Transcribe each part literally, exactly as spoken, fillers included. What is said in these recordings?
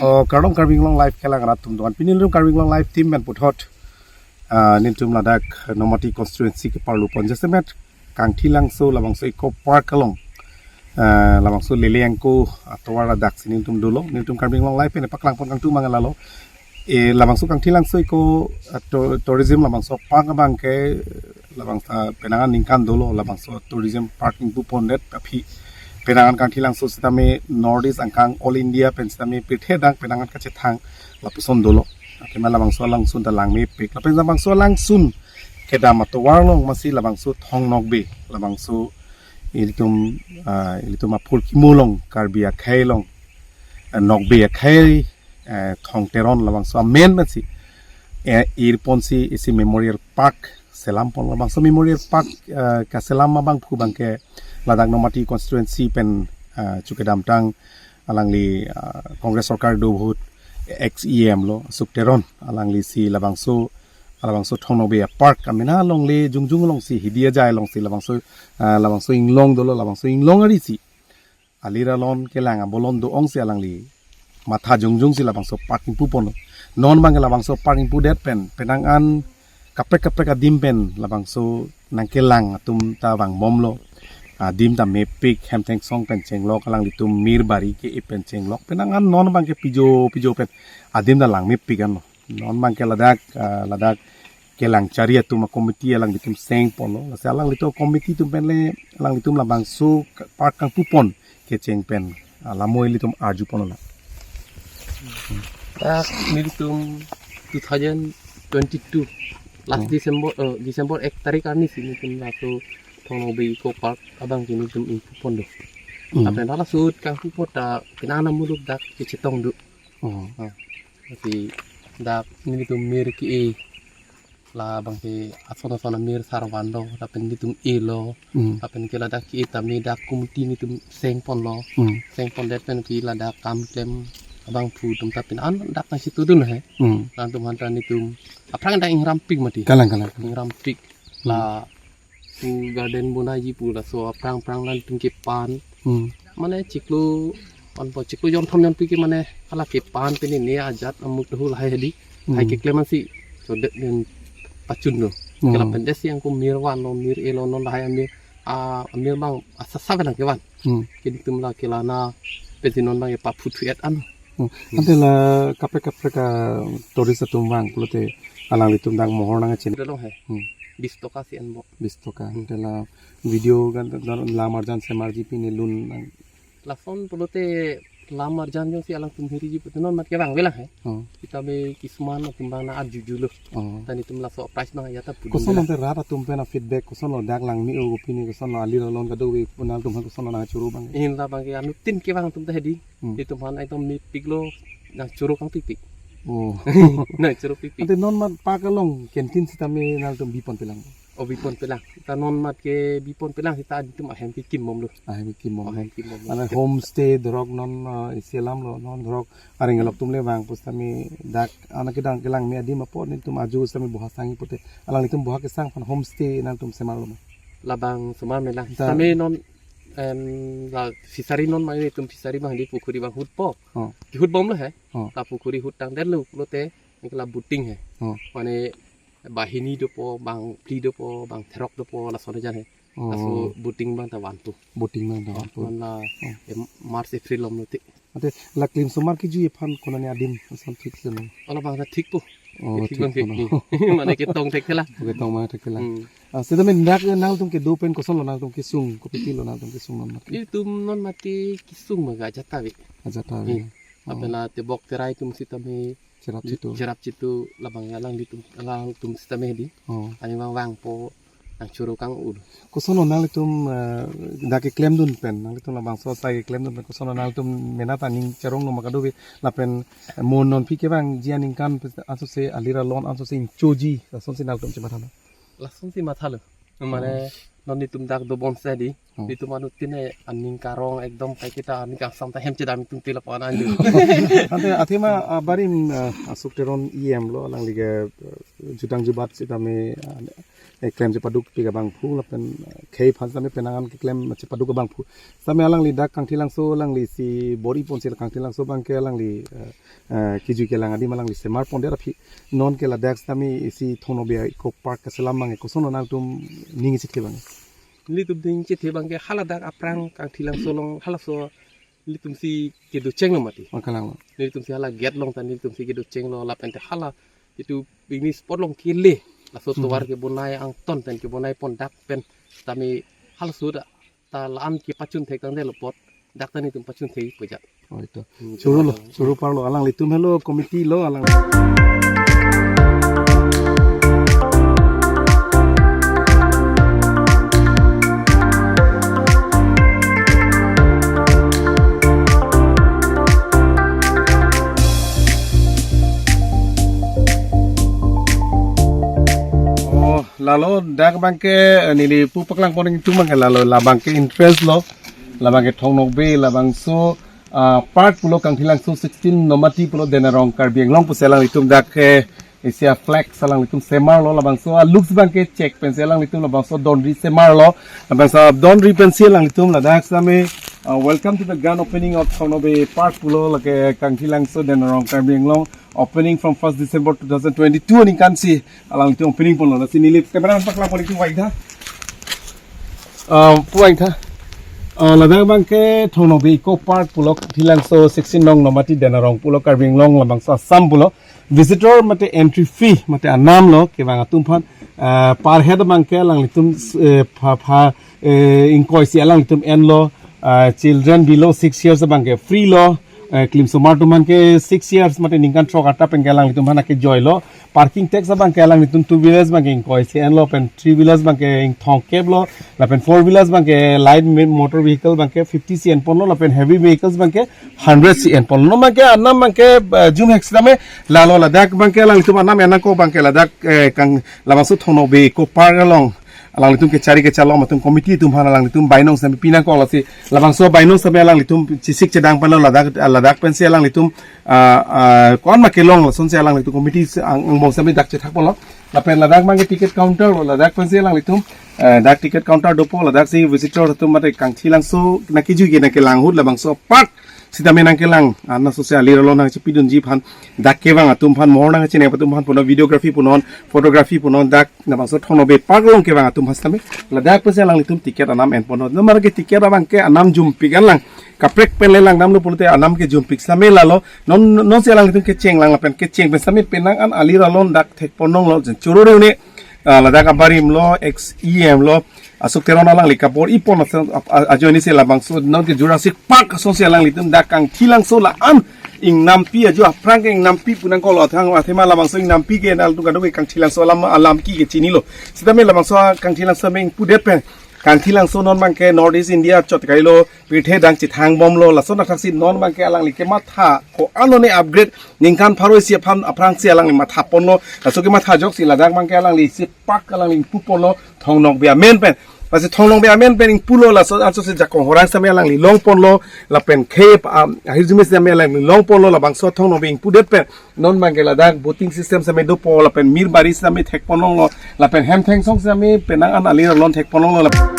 Oh, kardom Karbi Anglong Live kelang rat atum doan. Pini nelitum Karbi Anglong Live team pen puthot, ah, nelitum ladak Nomati constituency ke parlu pon jasemet Kangthilangso labangso Eco Park along, ah, labangso Lele Angko atovar ladak si nelitum dolo. Nelitum Karbi Anglong Live pen paklang pon kangtung mang lalo. E labangso Kangthilangso Eco, ah, to-, Tourism labangso park abang ke labangso penang an ningkan dolo labangso tourism park ingpu pondet aphi. Penang an Kangthilangso sitame North East angkang All India pen sitame pirthe adang penang an kachethang lapuson dolo. Athema labangso alangsun ta langmepik. Lapen labangso alangsun kedam atovar along masi labangso Thong Nokbe, labangso ilitum, ah, ilitum aphurkimo along Karbi akhei along, ah, Nokbe akhei, eh, Thong Teron labangso amen pensi, eh, ir ponsi isi Memorial Park selam pon. Labangso Memorial Park, eh, kaselam abangphu abang ke ladak Nomati constituency pen, eh, chukedamtang alangli, eh, Congress sorkar do ahut ex E M lo Asuk Teron, alangli si labangso, labangso Thong Nokbe Park amena alongle jongjung along si hidi ajai along si labangso, eh, labangso inglong dolo, labangso inglong ari si alir alon kelang abolon do-ong si alangli matha jongjung si labangso park ingpu ponlo. Non abang ke labangso park ingpudet pen penang an kaprek kaprek adim pen labangso nangkelang atum ta vangbomlo. Adim ta mepik, hem thengsong pen chenglok, alanglitum mir bari ke-e pen chenglok. Penang an non abang ke pijo pijo pen adim ta langmepik anlo. Non abang ke ladak, ah, ladak kelang chari atum a-committee alanglitum seng ponlo. Lasi alanglitum committee atum pen le alanglitum labangso park kangpu pon kecheng pen, ah, lamoi ilitum arju ponlo. Ah, nelitum two thousand twenty-two last Hmm. December, eh, December ek tarik arni si nelitum laso Thong Nokbe Eco Park abang ke nelitum ingpu pon do. Hmm. Lapen hala ahut kangpu pon ta penang an muluk dak kechetong do. Oh. Ah, si dak nelitum mir ke-e labang ke ason ason amir sarvan lo, lapen nelitum elo, Hmm. lapen ke ladak ke-e tame dak committee nelitum seng ponlo. Hmm. Seng pondet pen ke ladak kam klem abangphu atum ta penang an dak nangchetudun he. Hmm. Latum aphan ta nelitum aphrang dak ingrampik mati. Kalang, kalang. Ingrampik. Hmm. La pu garden bonaiji pu laso aphrang aphrang latum kepan. Hmm. Mane chiklo, anpo chiklo jonthom jonphli ke mane hala kepan pen ne ajat amuk tahu lahai hedi. Hmm. Lahai keklem ansi chodet pen pachun do. Hmm. Kela pendes yang ko mir vanlo, mir elo, non lahai amir, ah, amir abang asap asap lang kevan. Hmm. Ke nelitum la kelana pensi non abang ke paphuthu-et an. Hmm. Ante la kaprek kaprek a-tourist atum vang pulote alanglitum dak mohor nangchin. Dalong he. Hmm. Bis toka si enbo. Bis toka. Hmm. Ante la video kan dan lam arjan semarji pine lun nang. Lason pulote lam arjan jongsi alangtum hiriji pulote non mat kevang avelang he. Oh. Sitame kisuman atum abang nang-arjujulo. Oh. Ta nelitum laso prize abang ya ta pudun Koson avelang. Ante rat atum pen a-feedback kosonlo, dak langme-o pine kosonlo, alir alon kadokave pu nangtum aphan kosonlo nangchoro abang. Inla abang ke anuttin kevang atum ta hedi. Hmm. Nelitum aphan ekdom mepiklo, nangchoro kangpikpik. Oh. Nangchoro pikpik. Ante non mat park along canteen sitame nangtum bipon pelang. Oh, bipon pelang. Ta non mat ke bipon pelang sita nelitum ahem kekim bomlo. Ahem kekim bomlo. Ahem kekim bomlo. Mane homestay dhorok non, ah, isi alamlo, non dhorok areng alok atum le vang pusitame dak anak kedang kelang me adim apot nelitum aju sitame boha sangji pute. Alanglitum boha kesang aphan homestay nangtum semarlo ma? Labang semar melang. Ta- Sitame non, em, la fishery non ma nelitum fishery abang di pukhuri abang hutpo. Oh. Kehut bomlo he. Oh. La pukhuri hut tangdetlo pulote neke la boating he. Oh. Mane bahini dopo, bang phli dopo, bang therok dopo, lason ajan he. Oh. Laso boating abang ta vanpo. Boating abang ta Oh, vanpo. Non la, Oh. em, March April along lo te. Ante la klimsomar kejui aphan konane adim ason thik seno? Oh, labang ta thikpo. Oh, Thik thik abang ke. kono. Mane ketong thekthelang. Ketong abang thekthelang. Hmm. Ah, sitame dak nangtum kedo pen kosonlo nangtum kesung, kopitilo nangtum kesung non mat ke? Nelitum non mat ke kesung ma ga ajat ave. Ajat ave. Hmm. Oh. Lapen la tebok terai atum sitame Cherap chitu. Cherap chitu labang alanglitum, alangtum sitame hedi. Oh. Ani abang vangpo nangchoro kang-ul. Kosonlo nanglitum, eh, dak keklemdun pen, nanglitum labangso asai keklemdun pen, kosonlo nanglitum mena ta aning charonglo ma kadokave lapen, eh, mo non aphi kevangji aningkan asonsi alir alon asonsi ingchoji, asonsi nanglitum chemathalo? Lasonsi mathalo. Mane Oh. non nelitum dak dobom si hedi. Oh. Nelitum anuttin aning karong ekdom kaiketa aning kangsam ta hem chedam nelitum tila pon anju. Ante athema, ah, barim, ah, Asuk Teron E M lo alangli ke, eh, jutang jubat sitame, ah, eh, klem chepaduk pik abangphu lapen, eh, khei aphan sitame penang an keklem chepaduk abangphu. Sitame alangli dak Kangthilangso alangli si bor-i ponsi la Kangthilangso abangke alangli, eh, eh, kejui kelang adim alangli semar pondet aphi non ke ladak sitame isi Thong Nokbe Eco Park keselam abangke koson nangtum ning chethe abang? Nelitum ning chethe abangke haladak aphrang Kangthilangso along halaso nelitum si kedo chenglo mati. Oh, kalanglo. Nelitum si hala gate along ta nelitum si kedo chenglo lapen te hala itum picnic spot along kele. Laso, mhm, tovar kebonai angton pen kebonai pon dak pen sitame halaso ta la-an kepachun thek tangdetlo apot dak ta nelitum pachun thek pujak. Oh, itum. Hmm, choro lo, choro parlo, alanglitum helo committee lo alang. Oh, lalo dak abangke, eh, neli pu paklang pon nangtum abangke lalo labangke entrance lo, labangke Thong Nokbe, labangso, ah, park pulo Kangthilangso sixteen Nomati pulo Denarong Karbi Anglong pusi alanglitum dak ke isi a-flag alanglitum semarlo, labangso a-looks abangke check pensi alanglitum labangso donri semarlo, labangso donri pensi alanglitum ladak sitame, ah, welcome to the grand opening of Thong Nokbe Park pulo lake Kangthilangso Denarong Karbi Anglong, opening from first December two thousand twenty-two aningkan si alanglitum opening ponlo. Lasi neli cameraman paklang pon nangtum, wait ha. Um, pu wait ha. Uh, ladak abangke Thong Nokbe Eco Park pulo Kangthilangso sixteen nong Nomati Denarong pulo Karbi Anglong labangso Assam pulo. Visitor mate entry fee mate anam lo kevang atum aphan, uh, per head abangke alanglitum, uh, pha pha, uh, ingkoi si alanglitum enlo, uh, children below six years abangke free lo, uh, klimsomar atum aphan ke six years mate ningkan throk arta pen ke alanglitum aphan ke joy lo. Parking tax abangke alanglitum two wheelers abangke ingkoi si enlo, pen three wheelers abangke ingthong kep lo, lapen four wheelers abangke light mi-, motor vehicle abangke fifty si en ponlo, lapen heavy vehicles abangke hundred si en ponlo. Non abangke anam abangke, eh, jum hek sitame lalo ladak abangke alanglitum anam en nangkok abangke ladak, eh, kang labangso Thong Nokbe Eco Park along alanglitum kechari kechalom atum committee atum aphan alanglitum bainong sitame pi nangkok, lasi labangso bainong sitame alanglitum chesik chedang ponlo ladak, ladak pensi alanglitum, ah, ah, ko-an ma kelong lasonsi alanglitum committee si ang, angbong sitame dak chethak ponlo. Lapen ladak abangke ticket counter lo, ladak pensi alanglitum, eh, dak ticket counter dopo, ladak si visitor atum mate Kangthilangso nangkejui ke nangkelang ahut labangso park sitame nangkelang, ah, laso si alir along nangchepidunji aphan dak kevang atum aphan, mohor nangchinep atum aphan punon, videography punon, photography punon, dak labangso Thong Nokbe Park along kevang atum aphan sitame ladak pensi alanglitum ticket anam en ponlo. Non abangke ticket abangke anam jumpik an lang, kaprek pen le langdamlo pulote anam ke jumpik sitame lalo. Non, non si alanglitum kecheng lang lapen kecheng pen sitame penang an alir along dak thek pon nanglo, jen choro reune, ah, ladak abarim lo, ex E M lo, Ashok Teron alangli kabor-i pon ason, a-, a-, ajoine si labangso non ke Jurassic Park asonsi alanglitum dak Kangthilangso la-an ingnampi ajo aphrang ke ingnampi pu nangkoklo, athang athema labangso ingnampi ke nangtum kadokave Kangthilangso alam, alam ke kechinilo. Sitame labangso Kangthilangso abang ingpudet pen Kangthilangso non abangke North East India chot kailo, pirthe adang chethang bomlo, lason athaksi non abangke alangli kematha ko-an lone upgrade ningkan pharo isi aphan aphrangsi alangli matha ponlo, laso kematha ajoksi ladak abangke alangli isi park alangli ingpu ponlo, Thong Nokbe amen pen. Lasi Thong Nokbe amen pen ingpulo, laso anso si jakong horang sitame alangli long ponlo, lapen khei, um, ahirjume sitame alangli long ponlo, labangso Thong Nokbe ingpudet pen non abangke ladak boating system sitame dopo, lapen mirbari sitame thek pon nanglo, lapen hem thengsong sitame penang an alir along thek pon nanglo, lap-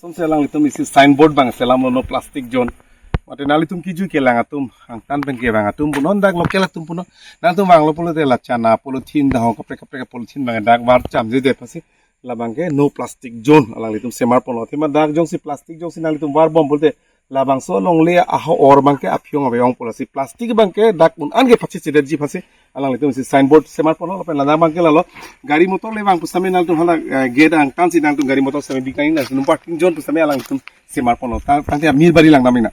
Sonsi alanglitum isi signboard abang selamlo, no plastic zone. Mate nanglitum kejui kelang atum, angtan pen kevang atum punon, dak local atum punon. Nangtum vanglo pulote la chana polythene dahong kaprek kaprek polythene abang dak var chamjedet aphansi labangke no plastic zone alanglitum semar ponlo. Athema dak jongsi plastic jongsi nanglitum var bom pulote labangso alongle aho-or abangke aphi-ong ave-ongpo, lasi plastic abangke dak un-an ke pachechedetji aphansi alanglitum isi signboard semar ponlo, lapen ladak abangke lalo gari motor le vang pu sitame nangtum hala, eh, gate angtan si nangtum gari motor sitame biknang, nangtum parking zone pu sitame alanglitum semar ponlo. Tang, tangte amir bari langdam ina.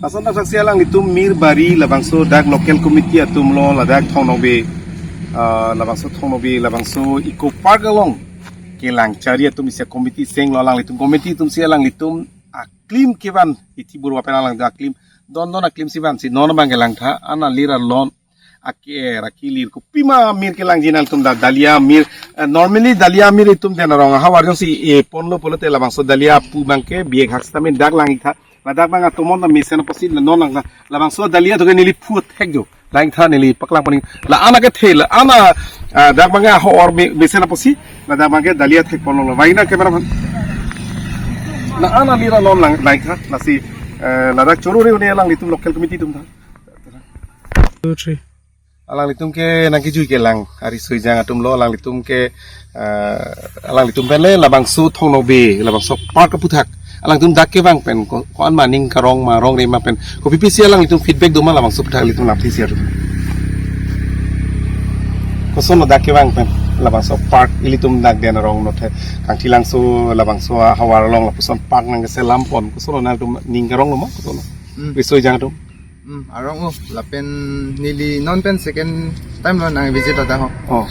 Lason dak saksi alanglitum Mirbari labangso dak local committee atum lo ladak Thong Nokbe, ah, labangso Thong Nokbe labangso Eco Park along kelang chari atum isi committee seng lo alanglitum committee atum si alanglitum aklim kevan iti burwa pen alang aklim don don aklim si vansi non abang kelangtha ana lira lon ake ra kilir kopima mir kelang jinal tum da dalia mir, eh, normally dalia mir itum den arong havar jongsi e ponlo pulote labangso dalia pu abangke biek hak sitame dak langtha. Ladak abang atomon na mesen apotsi non langtha. Labangso dalia toke neli phut hek jo. Langtha neli paklang paning. La ana kethe la ana, ah, dak abang ahor me-, mesen apotsi. Ladak abangke dalia thek ponlo. Vaina camera man. La ana lira non lang langtha. Lasi, eh, ladak choro re une alanglitum local committee atum tha. Two, three. Alanglitum ke nangkejui kelang ari Soijang atum lo alanglitum ke, eh, alanglitum pen le labangso Thong Nokbe labangso park aputhak alanglitum dak kevang pen ko, ko-an ma ning karong ma rong re ma pen kopi pisi alanglitum feedback do ma labangso aputhak ilitum lam pisi atum. Koson lo dak kevang pen labangso park ilitum dak den arong nothe Kangthilangso labangso havar along lapuson park nangkeselam pon koson lo nangtum ning karong lo ma koson lo. Hmm. Ari Soijang atum. Hmm, arong o, lapen neli non pen second time lo nang visit ada ho. Oh.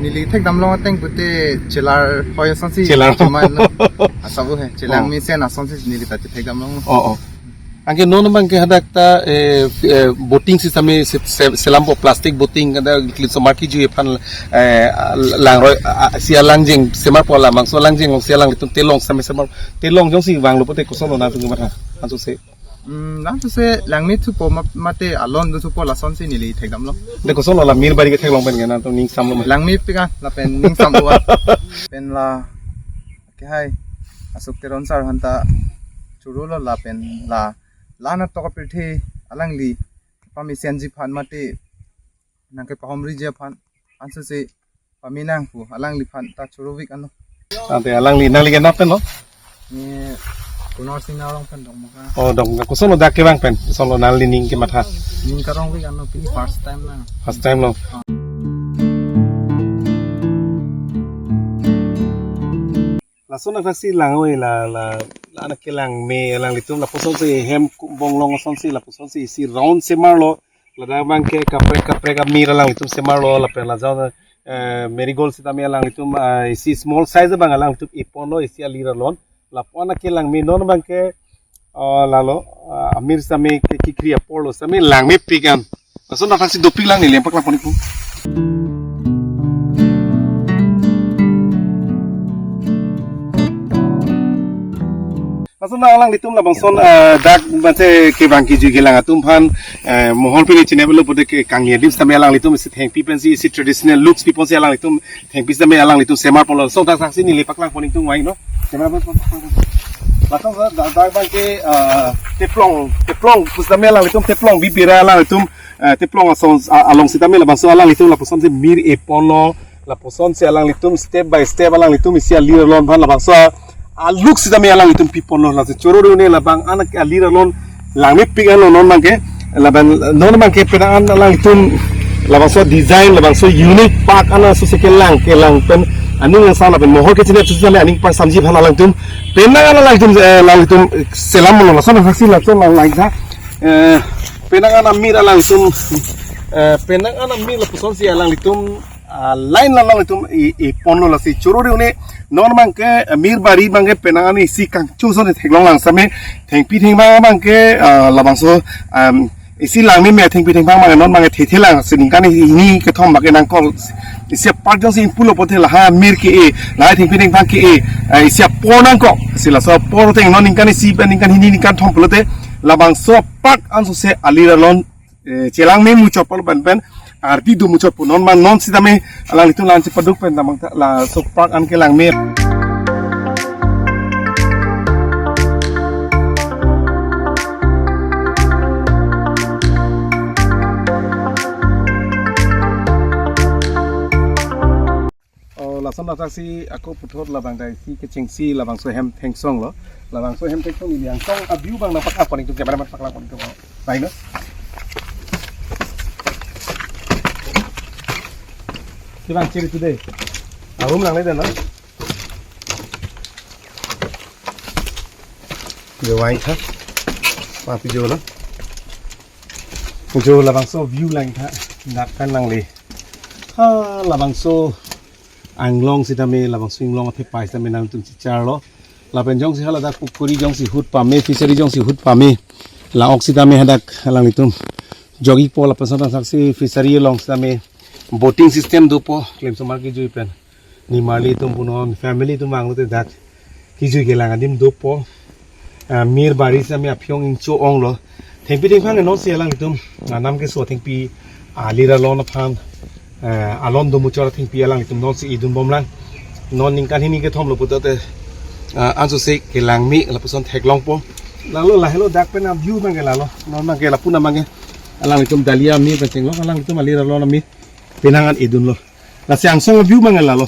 Neli thekdam long ateng pute chelar hoi asonsi. Chelar. Cuma lo. Asap o he, chelang Oh. mesen asonsi neli ta thekdam long. Oh, oh. Anke non abangke hadak ta, eh, eh, boating system e se-, se-, selam po plastic boating kada klip somar kejui aphan, eh, langroi, ah, ah, si alangjeng semar po labangso alangjeng si alanglitum telong sitame semar telong jongsi vanglo pute koson lo nangtum matha. Anso se. Hmm, langsose langme thupo ma-, mate alon do thupo lasonsi neli thekdam lo. De koson lo la Mirbari ketheklong pen nangtum ning sam lo ma. Langmepik an lapen ning sam lo an. Pen la ke hai Ashok Teron sir aphanta choro lo lapen la la na tok apirthe alangli pamesenji aphan mate nangkepahomriji aphan ansose pamenang pu alangliphan ta chorovik ano. Ante alangli nangli kenap pen lo? Ni Kunor Singh arong pen dong maka. Oh, dong. Koson lo dak kevang pen? Koson lo nangli ning kematha? Ning karongvik ano pini first time na. First time lo. Ah. Lason athaksi lang oi la la la anak kelang me alanglitum lapusonsi hem bonglong asonsi lapusonsi isi round semar lo. Ladak abangke kaprek kaprek amir alanglitum semar lo lapen ladak, eh, marigold sitame alanglitum, ah, isi small size abang alanglitum ipon lo isi alir alon. Lapu anak kelang me non abangke, ah, lalo, ah, amir sitame ke kikri apor lo sitame langmepik an. Lason athaksi dopik lang neli paklang pon ikpo. Lason alanglitum labangson, eh, dak mate kevang kejui kelang atum aphan, eh, mohor pini chinep lo pute ke kangni adim sitame alanglitum isi thengpi pensi isi traditional looks piponsi alanglitum thengpi sitame alanglitum semar ponlo. Lason athaksi neli paklang pon iktung wai no. Camera man paklang pon. Lason dak dak abangke, eh, teplong teplong pu sitame alanglitum teplong bibira alanglitum, eh, teplong ason a-, along sitame labangso alanglitum lapusonsi mir ipon lo. Lapusonsi alanglitum step by step alanglitum isi alir alon aphan labangso a-look sitame alanglitum pipon lo lasi choro re une labang anak alir alon langmepik an lo non abangke laban non abangke penang an alanglitum labangso design labangso unique park an asose kelang kelang pen aning angsam lapen mohor kechinep sitame aning park samji aphan alanglitum penang an alanglitum, eh, alanglitum selam lo lason athaksi lason lang lang tha, eh, penang an amir alanglitum, eh, penang an amir lapusonsi alanglitum ah, line lang lang itum i, ipon lo lasi choro re une non abangke, eh, Mirbari abangke penang an isi kangchu ason theklong lang sitame thengpi thengphang abangke, ah, labangso, um, isi langmeme thengpi thengphang abangke non abangke thethe lang si ningkan hini kethom abangke nangkok isi apar jongsi impulo pute laha mir ke-e laha thengpi thengphang ke-e, eh, isi apor nangkok si laso apor teng non ningkan isi pen ningkan hini ningkan thom pulote labangso park ansose alir alon eh, chelang me muchot pon pen pen arpi do muchot pu non abang non sitame alanglitum lang chepaduk pen damang ta laso park an kelang me. Oh, lason athaksi ako puthot labang dai si kechengsi labangso hem thengsong lo. Labangso hem thengsong ili angsong a-view abang nangpaklang pon iktung cameraman paklang pon iktung. Bai no. Kevang chiri today. Arum lang le den no. Yo wai tha. Papi jo lo. Jo labangso view lang tha. Dak kan lang le. Ha, labangso anglong sitame, labangso inglong athe pai sitame nangtum chicharlo. Lapen jongsi hala dak pukuri jongsi hut pame, fishery jongsi hut pame. La ok sitame hadak alanglitum jogi po lapen son saksi fishery along sitame boating system dopo, klemsomar kejui pen. Nimarli atum punon, family atum vanglote dak kejui kelang adim dopo. Ah, mir bari sitame aphiong ingcho onglo. Thengpi thengphang nonsi alanglitum, ah, nam keso thengpi, ah, alir alon aphan, eh, alon domuchor thengpi alanglitum nonsi idun bomlang. Non ningkan hini kethom lo putote, ah, anso se kelang me lapuson theklongpo. Lalo lahelo dak pen a view abangke lalo. Non abangke lapu abangke. Alanglitum dahlia me pen chenglok alanglitum alir alon me. Penang an idunlo. Lasi angsong a view abangke lalo.